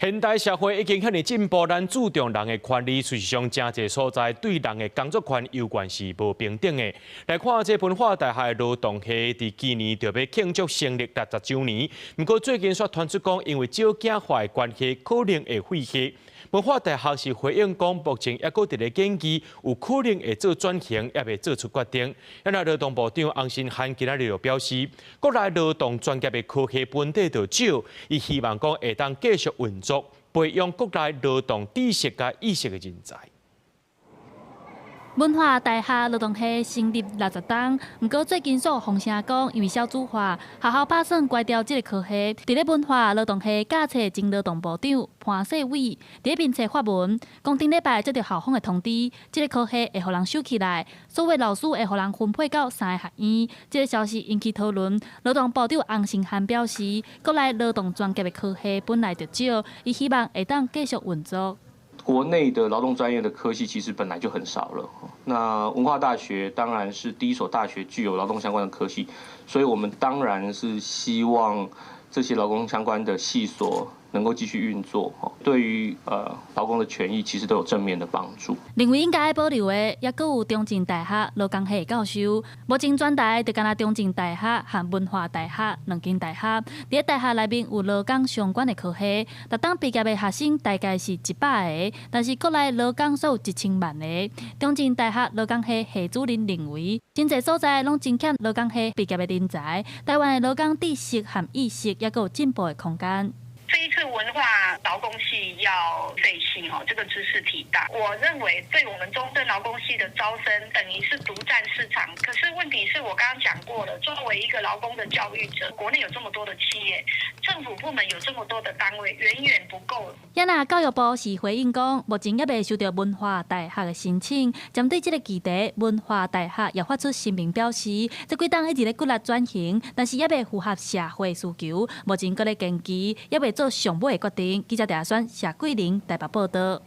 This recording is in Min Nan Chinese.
現代社會已經遐爾進步，咱注重人的權利，事實上，誠濟所在對人的工作權猶原是無平等的。來看這文化大學勞動系，佇今年就欲慶祝成立60週年，毋過最近卻傳出講，因為少子化的關係，可能會廢系。文化大學是回應講，目前猶閣佇咧研究，有可能會做轉型，猶未做出決定。啊勞動部長洪申翰今仔日就表示，國內勞動專業的科系本底就少，伊希望講會當繼續運作，培養國內勞動知識佮意識的人才。文化大學勞動系成立60冬，毋過最近煞有風聲講，因為少子化，學校打算關掉這个科系。佇咧文化勞動系教冊前勞動部長潘世偉佇咧面冊發文，講頂禮拜接到校方的通知，這个科系會予人收起來，所有老師會予人分配到三个學院。這个消息引起討論。勞動部長洪申翰表示，國內勞動專業的科系本來就少，伊希望會當繼續運作。國內的勞動專業的科系其實本來就很少了。那文化大學當然是第一所大學具有勞動相關的科系，所以我們當然是希望這些勞工相關的系所能夠繼續運作，對於勞工的權益其實都有正面的幫助。認為應該保留的，猶閣有中正大學勞工系的教授。目前全台就干焦中正大學和文化大學兩間大學，佇咧大學內面有勞工相關的科系，逐冬畢業的學生大概是100個，但是國內勞工煞有1000萬個。中正大學勞工系系主任認為，真濟所在攏真欠勞工系畢業的人才，台灣的勞工知識和意識猶閣有進步的空間。這一次文化勞工系要廢系，哈，這個茲事體大。我認為對我們中正勞工系的招生，等於是獨佔市場。可是問題是我剛剛講過了，作為一個勞工的教育者，國內有這麼多的企業，政府部門有這麼多的單位，遠遠不夠。也若教育部是回應講，目前猶未收到文化大學的申請。針對這個議題，文化大學也發出聲明表示，這幾冬一直咧努力轉型，但是猶未符合社會需求，目前閣咧研究，猶未做上尾的決定。記者鄭選謝桂玲台北報道。